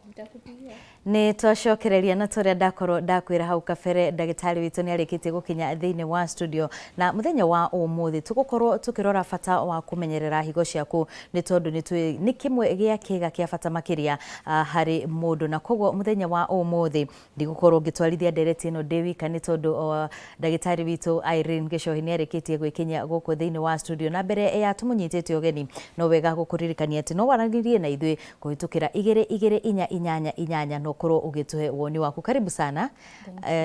Nitakupigia. Nĩ twacokereria na tũrĩa ndakorwo ndakwĩra hau kabere, ndagĩtarĩ witũ nĩ arĩkĩtie gũkinya thĩinĩ wa studio, na mũthenya wa ũmũthĩ tũgũkorwo tũkĩrora bata wa kũmenyerera higo ciaku, nĩ tondũ nĩ tũĩ nĩ kĩmwe gĩa kĩga kĩa bata makĩria harĩ mũndũ. Na koguo mũthenya wa ũmũthĩ ndigũkorwo ngĩtwarithia ndereti ĩno ndĩ wika, nĩ tondũ ndagĩtarĩ witũ Irene Gĩcohi nĩ arĩkĩtie gwĩkinyia gũkũ thĩinĩ wa studio. Na mbere ya tũmũnyitĩte ũgeni, no wega gũkũririkania atĩ no waranĩrie na ithuĩ kũhĩtũkĩra 22488 na ũkorwo ũgĩtũhe woni waku. Karibu sana.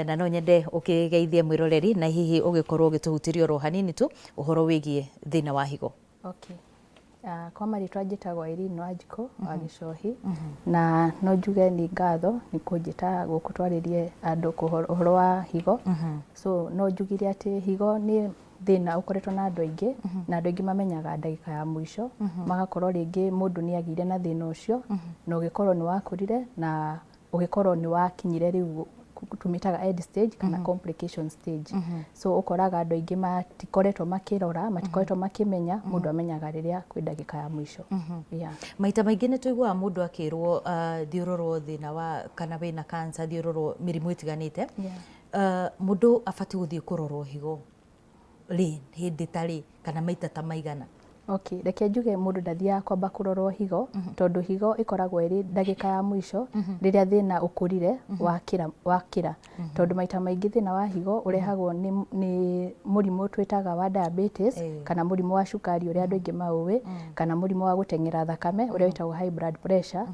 Na no nyende ũkĩgeithie mwĩroreri na hihi ũgĩkorwo ũgĩtũhutĩria oro hanini tu ũhoro wĩgiĩ thĩna wa higo. Okay. Kwa marĩtwa njĩtagwo Irene Wanjikũ wa Gĩcohi, na no njuge nĩ ngatho nĩ kũnjĩta gũkũ twarĩrie andũ ũhoro wa higo. So no njugire atĩ higo nĩ thĩna ũkoretwo na andũ aingĩ, na andũ aingĩ mamenyaga ndagĩka ya mũico, magakorwo rĩngĩ mũndũ nĩ agĩire na thĩna ũcio, na ũgĩkorwo nĩ wakũrire na ũgĩkorwo nĩ wakinyire rĩu tũmĩtaga end stage kana complication stage. So ũkoraga andũ aingĩ matikoretwo makĩrora, matikoretwo makĩmenya, mũndũ amenyaga rĩrĩa kwĩ ndagĩka ya mũico. Yeah. Maita maingĩ nĩ tũiguaga mũndũ akĩrwo thiĩ ũrorwo thĩna wa kana wĩna cancer, thiĩ ũrorwo mĩrimũ ĩtiganĩte. Mũndũ abatiĩ gũthiĩ kũrorwo higo rĩ, hĩndĩ ta rĩ, kana maita ta maigana? Okay, reke njuge mũndũ ndathiaga kwamba kũrorwo higo, tondũ higo ĩkoragwo ĩrĩ ndagĩka ya mũico rĩrĩa thĩna ũkũrire wakĩra wakĩra. Tondũ maita maingĩ thĩna wa higo ũrehagwo nĩ mũrimũ twĩtaga wa diabetes, kana mũrimũ wa cukari ũrĩa andũ aingĩ maũĩ, kana mũrimũ wa gũteng'era thakame ũrĩa wĩtagwo high blood pressure.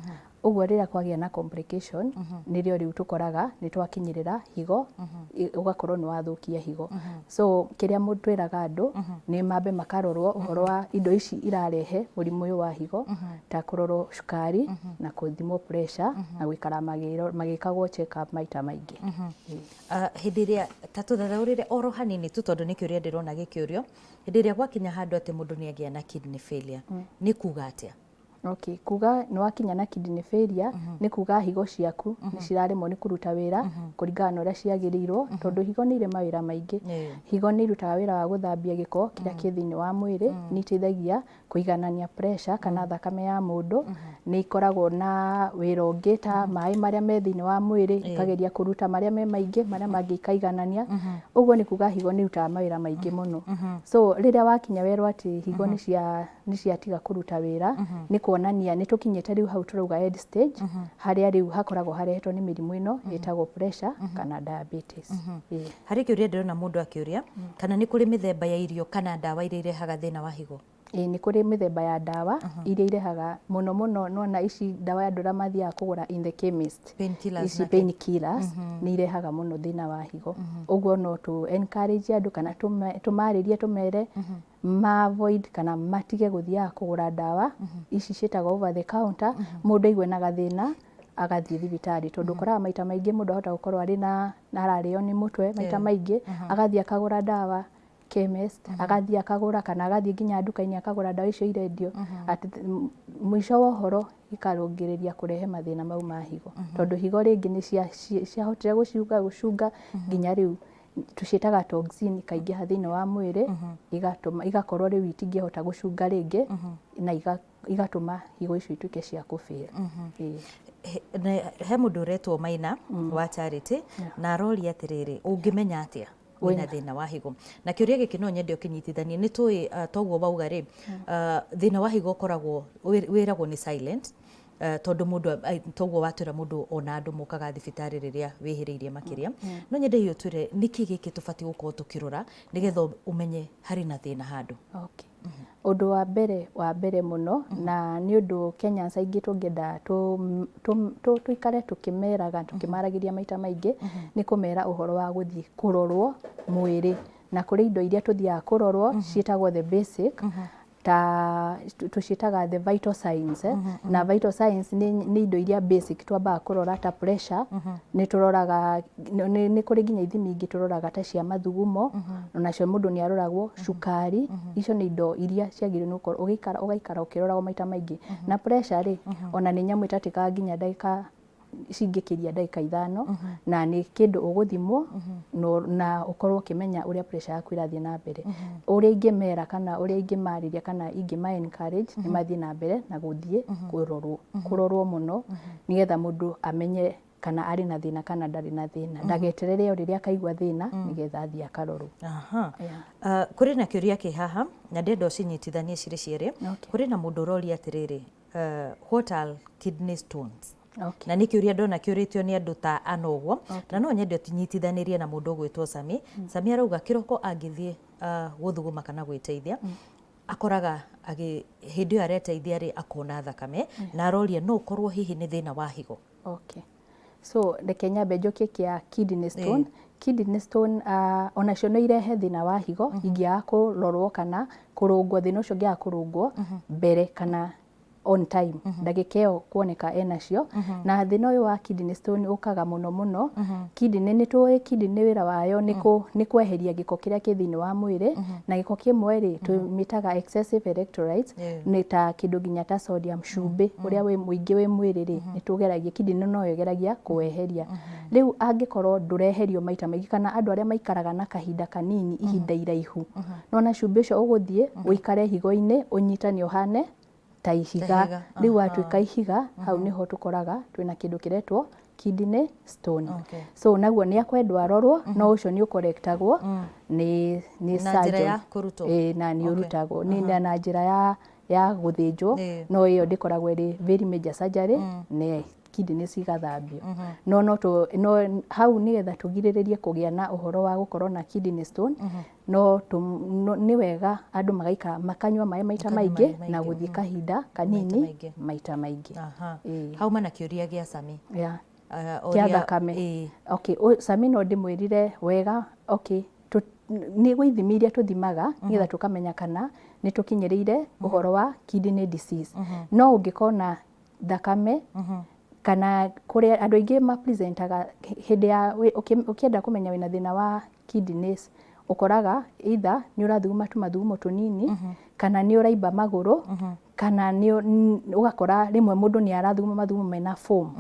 Ũguo rĩrĩa kwagĩa na complication, nĩrĩo rĩu tũkoraga nĩ twakinyĩrĩra higo, ũgakorwo nĩ wathũkia higo. So kĩrĩa twĩraga andũ nĩ mambe makarorwo ũhoro wa indo ici irarehe mũrimũ ũyũ wa higo, ta kũrorwo cukari na kũthimwo pressure na gũikara magĩkagwo check up maita maingĩ. Hĩndĩ ĩrĩa ta tũthathaũrĩre oro hanini tu, tondũ nĩ kĩũria ndĩrona gĩkĩũrio, hĩndĩ ĩrĩa gwakinya handũ atĩ mũndũ nĩ agĩa na kidney failure, nĩ kuga atĩa? Okay, kuga nĩ wakinya na kidney failure nĩ kuga higo ciaku nĩ ciraremwo nĩ kũruta wĩra kũringana na ũrĩa ciagĩrĩirwo, tondũ higo nĩ irĩ mawĩra maingĩ. Higo nĩ irutaga wĩra wa gũthambia gĩko kĩrĩa kĩ thĩinĩ wa mwĩrĩ, nĩ iteithagia kũiganania pressure kana thakame ya mũndũ, nĩ ikoragwo na wĩra ũngĩ ta maĩ marĩa me thĩinĩ wa mwĩrĩ, ikageria kũruta marĩa me maingĩ, marĩa mangĩ ikaiganania. Ũguo nĩ kuga higo nĩ irutaga mawĩra maingĩ mũno. So rĩrĩa wakinya werwo atĩ higo nĩ ciatiga kũruta wĩra, nĩ kuonania nĩ tũkinyĩte rĩu hau tũrauga end stage, harĩa rĩu hakoragwo harehetwo nĩ mĩrimũ ĩno ĩtagwo pressure kana diabetes. Harĩ kĩũria ndĩrona mũndũ akĩũria kana nĩ kũrĩ mĩthemba ya irio kana ndawa iria irehaga thĩna wa higo. Ĩĩ, nĩ kũrĩ mĩthemba ya ndawa iria irehaga mũno mũno. Nona ici ndawa andũ arĩa mathiaga kũgũra in the chemist, ici pain killers nĩ irehaga mũno thĩna wa higo. Ũguo no tũ encourage andũ kana tũmarĩrie, tũmere ma avoid kana matige gũthiaga kũgũra ndawa ici ciĩtagwo over the counter. Mũndũ aigue na gathĩna agathiĩ thibitarĩ, tondũ ũkoraga maita maingĩ mũndũ ahota gũkorwo arĩ na ararĩo nĩ mũtwe maita maingĩ, agathiĩ akagũra ndawa chemist, agathiĩ akagũra kana agathiĩ nginya nduka-inĩ akagũra ndawa icio irendio, atĩ mũico wa ũhoro ikarũngĩrĩria kũrehe mathĩna mau ma higo, tondũ higo rĩngĩ nĩ ciahotire gũcunga gũcunga nginya rĩu tũciĩtaga toxin ikaingĩha thĩinĩ wa mwĩrĩ, igatũma igakorwo rĩu itingĩhota gũcunga rĩngĩ na igatũma higo icio ituĩke cia kũfail. He mũndũ ũretwo Maina wa Charity na aroria atĩrĩrĩ, ũngĩmenya atĩa wĩna thĩna wa higo? Na kĩũria gĩkĩ no nyende ũkĩnyitithanie, nĩ tũĩ toguo wauga rĩ, thĩna wa higo ũkoragwo wĩragwo nĩ silent, tondũ mũndũ toguo watwĩra mũndũ ona andũ mokaga thibitarĩ rĩrĩa wĩhĩrĩirie makĩria. No nyende hihi ũtwĩre nĩkĩ gĩkĩ tũbatiĩ gũkorwo tũkĩrora nĩgetha ũmenye harĩ na thĩna handũ. Okay. Ũndũ wa mbere mũno, na nĩ ũndũ Kenyans aingĩ tũngĩenda tũikare tũkĩmeraga, tũkĩmaragĩria maita maingĩ, nĩ kũmera ũhoro wa gũthiĩ kũrorwo mwĩrĩ. Na kũrĩ indo iria tũthiaga kũrorwo ciĩtagwo the basic, ta tũciĩtaga the vital signs, eh? Na vital signs nĩ indo iria basic twambaga kũrora ta pressure, nĩ tũroraga, nĩ kũrĩ nginya ithimi ingĩ tũroraga ta cia mathugumo, onacio mũndũ nĩ aroragwo cukari. Icio nĩ indo iria ciagĩrĩirwo nĩ gũkorwo ũgĩikara ũgaikara ũkĩroragwo maita maingĩ. Na pressure rĩ, ona nĩ nyamũ ĩtatĩkaga nginya ndagĩka cingĩkĩria ndagĩka 5 na nĩ kĩndũ ũgũthimwo na ũkorwo ũkĩmenya ũrĩa pressure yaku ĩrathiĩ na mbere. Ũrĩa ingĩmera kana ũrĩa ingĩmarĩria kana ingĩma encourage nĩ mathiĩ na mbere na gũthiĩ kũrorwo mũno nĩgetha mũndũ amenye kana arĩ na thĩna kana ndarĩ na thĩna, ndageterere o rĩrĩa akaigua thĩna nĩgetha athiĩ akarorwo. Kũrĩ na kĩũria kĩ haha na ndĩrenda ũcinyitithanie cirĩ cierĩ. Kũrĩ na mũndũ ũroria atĩrĩrĩ, what are kidney stones? Na nĩ kĩũria ndona kĩũrĩtio nĩ andũ ta ana ũguo, na no nyende ũnyitithanĩrie na mũndũ ũgwĩtwo Sami. Sami arauga kĩroko angĩthiĩ gũthuguma kana gwĩteithia, akoraga hĩndĩ ĩyo areteithia rĩ akona thakame, na aroria no ũkorwo hihi nĩ thĩna wa higo. Okay. So reke nyambe njokie kĩa kidney stone. Kidney stone onacio no irehe thĩna wa higo ingĩaga kũrorwo kana kũrũngwo, thĩna ũcio ũngĩaga kũrũngwo mbere kana on time, ndagĩka ĩyo kuoneka enacio. Na thĩna ũyũ wa kidney stone ũkaga mũno mũno kidney, nĩ tũĩ kidney wĩra wayo nĩ kweheria gĩko kĩrĩa kĩ thĩinĩ wa mwĩrĩ, na gĩko kĩmwe rĩ tũmĩtaga excessive electrolytes, nĩ ta kĩndũ nginya ta sodium, cumbĩ ũrĩa wĩ mũingĩ wĩ mwĩrĩ rĩ, nĩ tũgeragia, kidney no ĩgeragia kũweheria. Rĩu angĩkorwo ndũreherio maita maingĩ kana andũ arĩa maikaraga na kahinda kanini ihinda iraihu, nona cumbĩ ũcio ũgũthiĩ ũikare higo-inĩ ũnyitane ũhane ta ihiga, rĩu watuĩka ihiga, hau nĩho tũkoraga twĩna kĩndũ kĩretwo kidney stone. So naguo nĩ akwendwo arorwo, no ũcio nĩ ũkorektagwo nĩ surgeon na nĩ ũrutagwo nĩ na njĩra ya gũthĩnjwo, no ĩyo ndĩkoragwo ĩrĩ very major surgery, nĩ kidney cigathambio. No no hau nĩgetha tũgirĩrĩrie kũgĩa na ũhoro wa gũkorwo na kidney stone, no nĩ wega andũ magaikara makanyua maĩ maita maingĩ na gũthiĩ kahinda kanini maita maingĩ. Hau mana kĩũria gĩa Sami kĩa thakame. Okay, Sami no ndĩmwĩrire wega. Okay, nĩ gwĩthimi iria tũthimaga nĩgetha tũkamenya kana nĩ tũkinyĩrĩire ũhoro wa kidney disease. No ũngĩkona thakame kana kũrĩa andũ aingĩ mapresentaga hĩndĩ ya ũkĩenda kũmenya wĩna thĩna wa kidneys, ũkoraga either nĩ ũrathuguma tũmathugumo tũnini kana nĩ ũraimba magũrũ kana nĩ ũgakora rĩmwe mũndũ nĩ arathuguma mathugumo mena foam.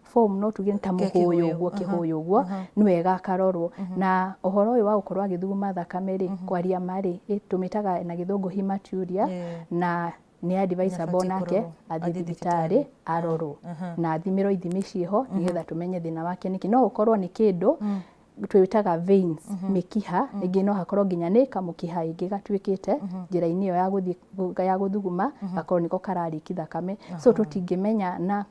Foam no tuge ta mũhũyũ ũguo, kĩhũyũ ũguo, nĩ wega akarorwo. Na ũhoro ũyũ wa gũkorwo agĩthuguma thakame rĩ, kwaria ma rĩ, tũmĩtaga na gĩthũngũ hematuria, na nĩ advisable nake athiĩ thibitarĩ arorwo na athimĩrwo ithimi ciĩho nĩgetha tũmenye thĩna wake nĩkĩ. No ũkorwo nĩ kĩndũ twĩtaga veins, mĩkiha, ĩngĩ no hakorwo nginya nĩ kamũkiha ĩngĩ gatuĩkĩte njĩra-inĩ ĩyo ya gũthiĩ ya gũthuguma, gakorwo nĩko karariki thakame. So tũtingĩmenya na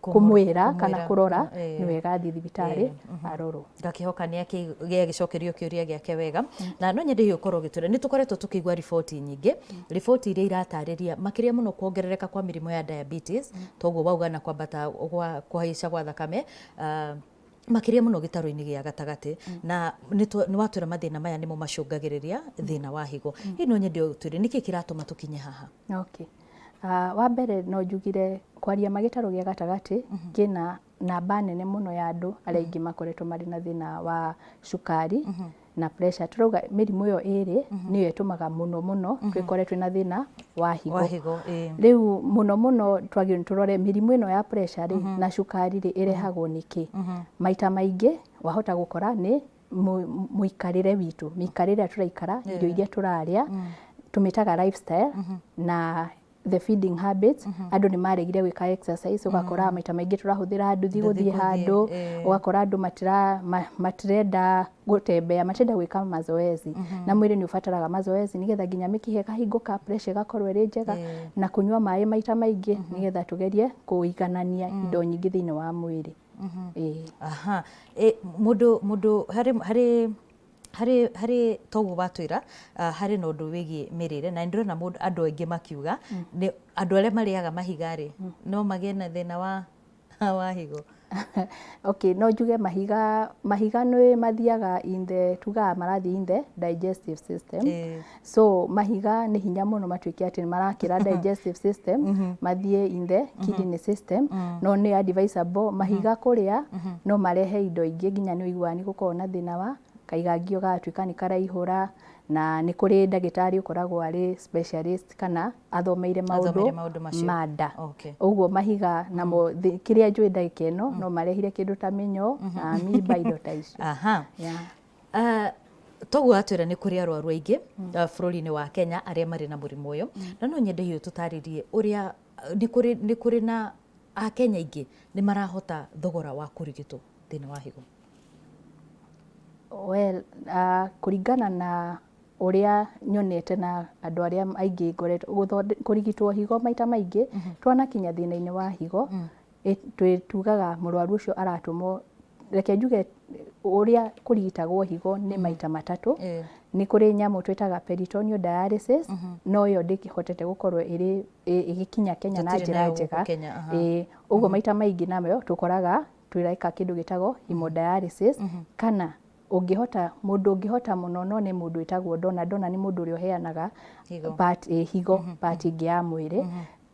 kũmwĩra kana kũrora, nĩ wega athiĩ thibitarĩ arorwo. Ngakĩhoka nĩ agĩcokerio kĩũria gĩake wega. Na no nyende hihi ũkorwo ũgĩtwĩra, nĩ tũkoretwo tũkĩigua riboti nyingĩ, riboti iria iratarĩria makĩria mũno kuongerereka kwa mĩrimũ ya diabetes, toguo wauga na kwambata gwa kũhaica gwa thakame, makĩria mũno gĩtarũ-inĩ gĩa gatagatĩ, na nĩ watwĩra mathĩna maya nĩmo macũngagĩrĩria thĩna wa higo. Hihi no nyende ũtwĩre nĩkĩ kĩratũma tũkinye haha? Okay. Wa mbere no njugire kwaria ma gĩtarũ gĩa gatagatĩ kĩna namba nene mũno ya andũ arĩa aingĩ makoretwo marĩ na thĩna wa cukari na pressure. Tũrauga mĩrimũ ĩyo ĩrĩ nĩyo ĩtũmaga mũno mũno twĩkore twĩna thĩna wa higo. Rĩu mũno mũno twagĩrĩirwo nĩ tũrore mĩrimũ ĩno ya pressure rĩ na cukari rĩ ĩrehagwo nĩkĩ. Maita maingĩ wahota gũkora nĩ mũikarĩre witũ, mĩikarĩre ĩrĩa tũraikara, irio iria tũrarĩa, tũmĩtaga lifestyle na the feeding habits. Andũ nĩ maregire gwĩka exercise, ũgakora maita maingĩ tũrahũthĩra nduthi gũthiĩ handũ, ũgakora andũ matirenda gũtembea, matirenda gwĩka mazoezi, na mwĩrĩ nĩ ũbataraga mazoezi nĩgetha nginya mĩkiha ĩkahingũka, pressure ĩgakorwo ĩrĩ njega, na kũnyua maĩ maita maingĩ nĩgetha tũgerie kũiganania indo nyingĩ thĩinĩ wa mwĩrĩ. Aha. Mũndũ harĩ toguo watwĩra, harĩ na ũndũ wĩgiĩ mĩrĩre, na ndĩrona andũ aingĩ makiuga nĩ andũ arĩa marĩaga mahiga rĩ no magĩe na thĩna wa higo. Okay, no njuge mahiga nĩ mathiaga in the, tugaga marathiĩ in the digestive system. So mahiga nĩ hinya mũno matuĩke atĩ marakĩra digestive system mathiĩ in the kidney system, no nĩ advisable mahiga kũrĩa no marehe indo ingĩ nginya nĩ ũiguaga nĩ gũkorwo na thĩna wa kaigangio gagatuĩka nĩ karaihũra, Na nĩ kũrĩ ndagĩtarĩ ũkoragwo arĩ specialist kana athomeire Athomeire maũndũ maũndũ macio. ma nda. Okay. Ũguo mahiga namo kĩrĩa njũĩ ndagĩka ĩno no marehire kĩndũ ta mĩnyoo na amiba, indo ta icio. Yeah. Toguo atwĩra nĩ kũrĩ arwaru aingĩ bũrũri-inĩ wa Kenya arĩa marĩ na mũrimũ ũyũ, na no nyende hihi ũtũtarĩrie ũrĩa nĩ kũrĩ na Akenya aingĩ nĩ marahota thogora wa kũrigitwo thĩna wa higo. Well, kũringana na ũrĩa nyonete na andũ arĩa aingĩ ngoretwo kũrigitwo higo, maita maingĩ twanakinya thĩna-inĩ wa higo, tugaga mũrwaru ũcio aratũmwo, reke njuge ũrĩa kũrigitagwo higo nĩ maita matatũ. Nĩ kũrĩ nyamũ twĩtaga peritoneal dialysis, no ĩyo ndĩkĩhotete gũkorwo ĩrĩ ĩgĩkinya Kenya na Tũtirĩ njĩra nayo gũkũ njega. Kenya, aha. Ĩĩ, ũguo maita maingĩ nayo tũkoraga twĩreka kĩndũ gĩtagwo hemodialysis, kana ũngĩhota, mũndũ ũngĩhota mũno no nĩ mũndũ wĩtagwo donor. Donor nĩ mũndũ ũrĩa ũheanaga Higo. part, higo, part ĩngĩ ya mwĩrĩ.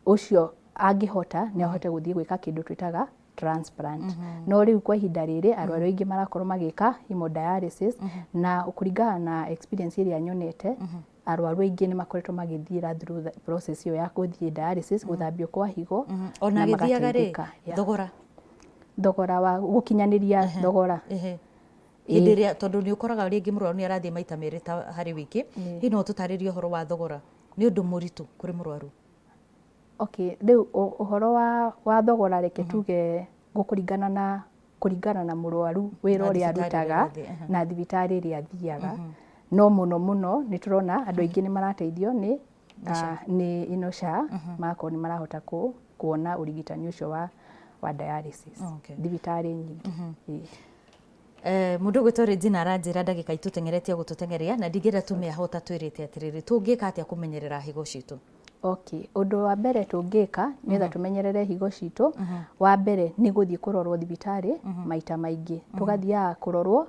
Ũcio angĩhota nĩ ahote gũthiĩ gwĩka kĩndũ twĩtaga transplant. No rĩu kwa ihinda rĩrĩ arwaru aingĩ marakorwo magĩka hemodialysis, na kũringana na experience ĩrĩa nyonete, arwaru aingĩ nĩ makoretwo magĩthiĩra through the process ĩyo ya gũthiĩ dialysis, gũthambio kwa higo, Ona na agĩthiaga rĩ, magateithĩka. Yeah. thogora? Thogora wa gũkinyanĩria thogora? Hĩndĩ ĩrĩa, tondũ nĩ ũkoraga rĩngĩ mũrwaru nĩ arathiĩ maita merĩ ta harĩ wiki, hihi no ũtũtarĩrie ũhoro wa thogora? Nĩ ũndũ mũritũ kũrĩ mũrwaru? Okay, rĩu ũhoro wa thogora, reke tuge gũkũringana na kũringana na mũrwaru, wĩra Na ũrĩa thibitarĩ ĩrĩa arutaga, arathiĩ, aha. na thibitarĩ ĩrĩa athiaga. No mũno mũno nĩ tũrona andũ aingĩ nĩ marateithio nĩ ĩno SHA, magakorwo nĩ marahota kuona ũrigitani ũcio wa dialysis thibitarĩ nyingĩ. Ĩĩ. Mũndũ ũgwĩtwo Regina aranjĩra ndagĩka itũteng'eretie gũtũteng'eria, na ndingĩenda tũmĩaho ũtatwĩrĩte atĩrĩrĩ, tũngĩka atĩa kũmenyerera higo citũ? Okay, ũndũ wa mbere tũngĩka nĩgetha tũmenyerere higo citũ, wa mbere nĩ gũthiĩ kũrorwo thibitarĩ maita maingĩ. Tũgathiaga kũrorwo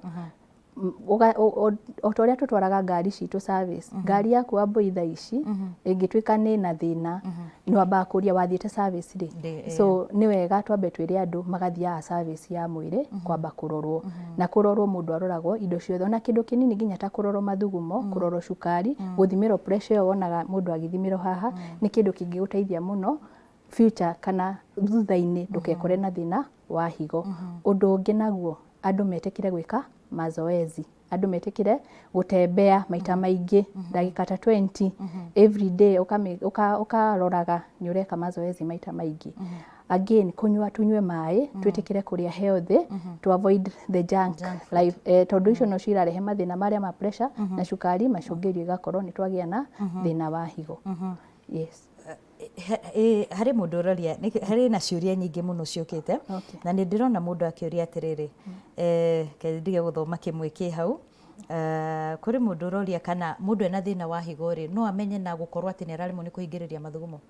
o ta ũrĩa tũtwaraga ngari citũ service. Ngari yaku wambui thaa ici ĩngĩtuĩka nĩ na thĩna, nĩ wambaga kũria wathiĩte service rĩ. So nĩ wega twambe twĩre andũ magathiaga service ya mwĩrĩ kwamba kũrorwo. Na kũrorwo mũndũ aroragwo indo ciothe, ona kĩndũ kĩnini nginya ta kũrorwo mathugumo, kũrorwo cukari, gũthimĩrwo pressure ĩyo wonaga mũndũ agĩthimĩrwo haha, nĩ kĩndũ kĩngĩgũteithia mũno future kana thutha-inĩ ndũkekore na thĩna wa higo. Ũndũ ũngĩ naguo, andũ metĩkĩre gwĩka mazoezi, andũ metĩkĩre gũtembea maita maingĩ, ndagĩka ta 20 every day, ũkaroraga nĩ ũreka mazoezi maita maingĩ. Again, kũnyua, tunyue maĩ, twĩtĩkĩre kũrĩa healthy, to avoid the junk life, tondũ icio nocio irarehe mathĩna marĩa ma pressure na cukari, macũngĩrĩrio igakorwo nĩ twagĩa na thĩna wa higo. Yes. Harĩ mũndũ ũroria, harĩ na ciũria nyingĩ mũno ciũkĩte, na nĩ ndĩrona mũndũ akĩũria atĩrĩrĩ, ke ndige gũthoma kĩmwe kĩ hau. Kũrĩ mũndũ ũroria kana mũndũ ena thĩna wa higo rĩ, no amenye na gũkorwo atĩ nĩ araremwo nĩ kũhingĩrĩria mathugumo?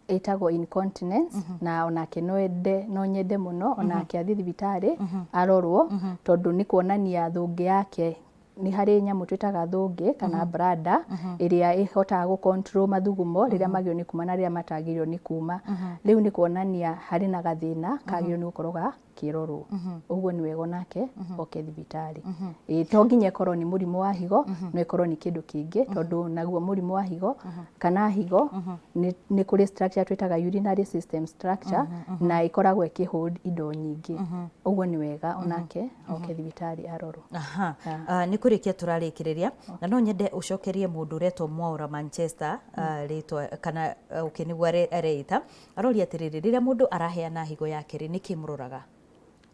Ĩtagwo incontinence, na onake no ende, no nyende mũno onake athiĩ thibitarĩ arorwo, tondũ nĩ kuonania thũngĩ yake, nĩ harĩ nyamũ twĩtaga thũngĩ kana bladder ĩrĩa ĩhotaga gũ control mathugumo rĩrĩa magĩrĩirwo nĩ kuma na rĩrĩa matagĩrĩirwo nĩ kuma. Rĩu nĩ kuonania harĩ na gathĩna kagĩrĩirwo nĩ gũkorwo gakĩrorwo. Ũguo nĩ wega onake oke thibitarĩ. Ĩĩ, to nginya ĩkorwo nĩ mũrimũ wa higo, no ĩkorwo nĩ kĩndũ kĩngĩ, tondũ naguo mũrimũ wa higo kana higo nĩ kũrĩ structure twĩtaga urinary system structure, na ĩkoragwo ĩkĩ hold indo nyingĩ. Ũguo nĩ wega onake oke thibitarĩ arorwo. Aha. Nĩ kũrĩkia tũrarĩkĩrĩria, na no nyende ũcokerie mũndũ ũretwo Mwaura Manchester, rĩtwa kana okay, nĩguo areita, aroria atĩrĩrĩ, rĩrĩa mũndũ araheana higo yake rĩ, nĩkĩ mũroraga?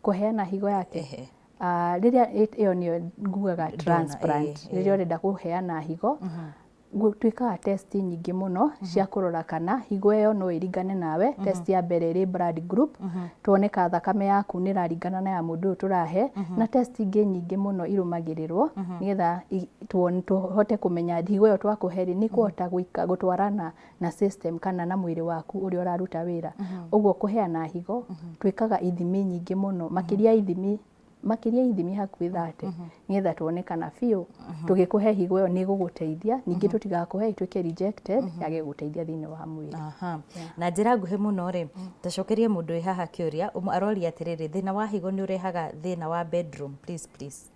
Kũheana higo yake? Ehe. Rĩrĩa ĩyo nĩyo ngugaga transplant, rĩrĩa ũrenda kũheana higo, twĩkaga test nyingĩ mũno cia kũrora kana higo ĩyo no ĩringane nawe. Test ya mbere ĩrĩ blood group, tuone ka thakame yaku nĩ ĩraringana na ya mũndũ ũyũ tũrahe, na test ingĩ nyingĩ mũno irũmagĩrĩrwo nĩgetha tũhote kũmenya higo ĩyo twakũhe rĩ, nĩ ĩkũhota gũtwarana na system kana na mwĩrĩ waku ũrĩa ũraruta wĩra. Ũguo kũheana higo twĩkaga ithimi nyingĩ mũno, makĩria ithimi hakuhĩ 30, nĩgetha tuone kana biũ tũgĩkũhe higo ĩyo nĩ ĩgũgũteithia. Ningĩ tũtigakũhe ĩtuĩke rejected, yage gũgũteithia thĩinĩ wa mwĩrĩ. Aha. Na njĩra nguhĩ mũno rĩ, tacokerie mũndũ wĩ haha kĩũria. Aroria atĩrĩrĩ, thĩna wa higo nĩ ũrehaga thĩna wa bedroom? Please, please.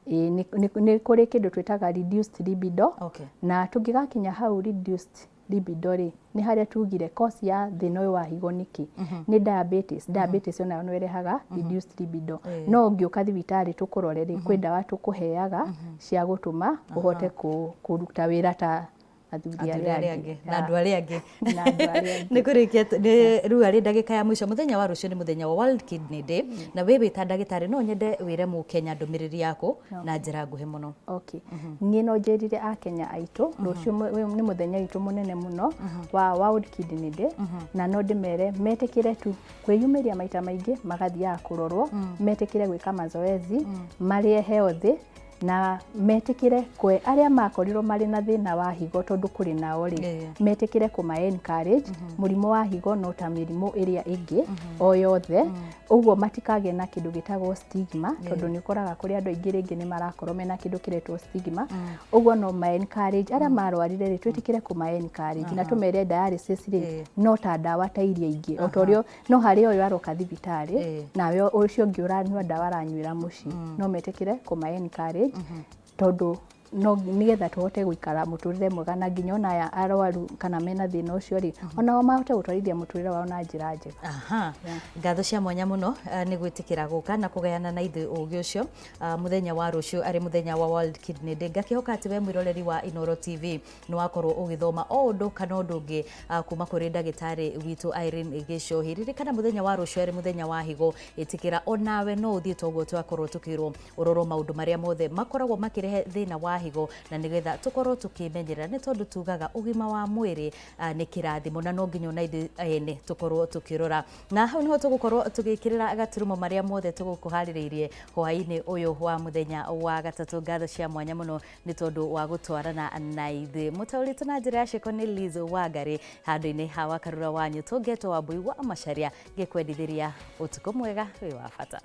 Ĩĩ, nĩ kũrĩ kĩndũ twĩtaga reduced libido. Okay. Na tũngĩgakinya hau reduced libido rĩ, nĩ harĩa tugire cause ya thĩna ũyũ wa higo nĩkĩ? Nĩ diabetes. Diabetes onayo no ĩrehaga reduced libido. No ũngĩũka thibitarĩ tũkũrore rĩ, kwĩ ndawa tũkũheaga cia gũtũma ũhote kũruta wĩra ta athuri arĩa arĩa angĩ angĩ. Na andũ arĩa angĩ. Na andũ arĩa angĩ. Nĩ kũrĩkia nĩ rĩu arĩ ndagĩka ya mũico, mũthenya wa rũciũ nĩ mũthenya wa World Kidney Day, na wĩ wĩ ta ndagĩtarĩ no nyende wĩre mũkenya ndũmĩrĩri yaku na njĩra nguhĩ mũno. Okay. Niĩ no njĩrire akenya aitũ rũciũ nĩ mũthenya witũ mũnene mũno wa World Kidney Day, na no ndĩmere metĩkĩre tu kwĩyumĩria maita maingĩ magathiaga kũrorwo, metĩkĩre gwĩka mazoezi, marĩe healthy, na metĩkĩre kwe arĩa makorirwo marĩ na thĩna wa higo, tondũ kũrĩ nao rĩ, metĩkĩre kũma encourage. Mũrimũ wa higo no ta mĩrimũ ĩrĩa ĩngĩ o yothe, ũguo matikagĩe na kĩndũ gĩtagwo stigma, tondũ nĩ ũkoraga kũrĩ andũ aingĩ rĩngĩ nĩ marakorwo mena kĩndũ kĩretwo stigma. Ũguo no ma encourage arĩa marwarire rĩ, twĩtĩkĩre kũma encourage na tũmere dialysis rĩ, no ta ndawa ta iria ingĩ, o ta ũrĩa no harĩ ũyũ aroka thibitarĩ, nawe ũcio ũngĩ ũranyua ndawa aranyuĩra mũciĩ. No metĩkĩre kũma encourage, tondũ no nĩgetha tũhote gũikara mũtũrĩre mwega, na nginya ona aya arwaru kana mena thĩna ũcio rĩ, onao mahote gũtwarithia mũtũrĩre wao na njĩra njega. Aha, ngatho cia mwanya mũno nĩ gwĩtĩkĩra gũka na kũgayana na ithuĩ ũgĩ ũcio mũthenya wa rũciũ arĩ mũthenya wa World Kidney Day. Ngakĩhoka atĩ we mwĩroreri wa Inooro TV nĩ wakorwo ũgĩthoma o ũndũ kana ũndũ ũngĩ kuma kũrĩ ndagĩtarĩ witũ Irene Gĩcohi. Ririkana mũthenya wa rũciũ arĩ mũthenya wa higo, ĩtĩkĩra onawe no ũthiĩ toguo twakorwo tũkĩrwo ũrorwo maũndũ marĩa mothe makoragwo makĩrehe thĩna wa higo, na nĩgetha tũkorwo tũkĩmenyerera, nĩ tondũ tugaga ũgima wa mwĩrĩ nĩ kĩrathimo, na no nginya ona ithuĩ ene tũkorwo tũkĩrora. Na hau niho tũgũkorwo tũgĩkĩrĩra gaturumo marĩa mothe tũgũkũharĩrĩirie hwaĩ-inĩ ũyũ wa mũthenya wa gatatũ. Ngatho cia mwanya mũno nĩ tondũ wa gũtwarana na ithuĩ. Mũtaũrĩtwo na njĩra ya ciĩko nĩ Liz Wangari, handũ-inĩ ha Wakarura wanyu tũngetwo Wambui wa Macharia, ngĩkwendithĩria ũtukũ mwega wĩ wa bata.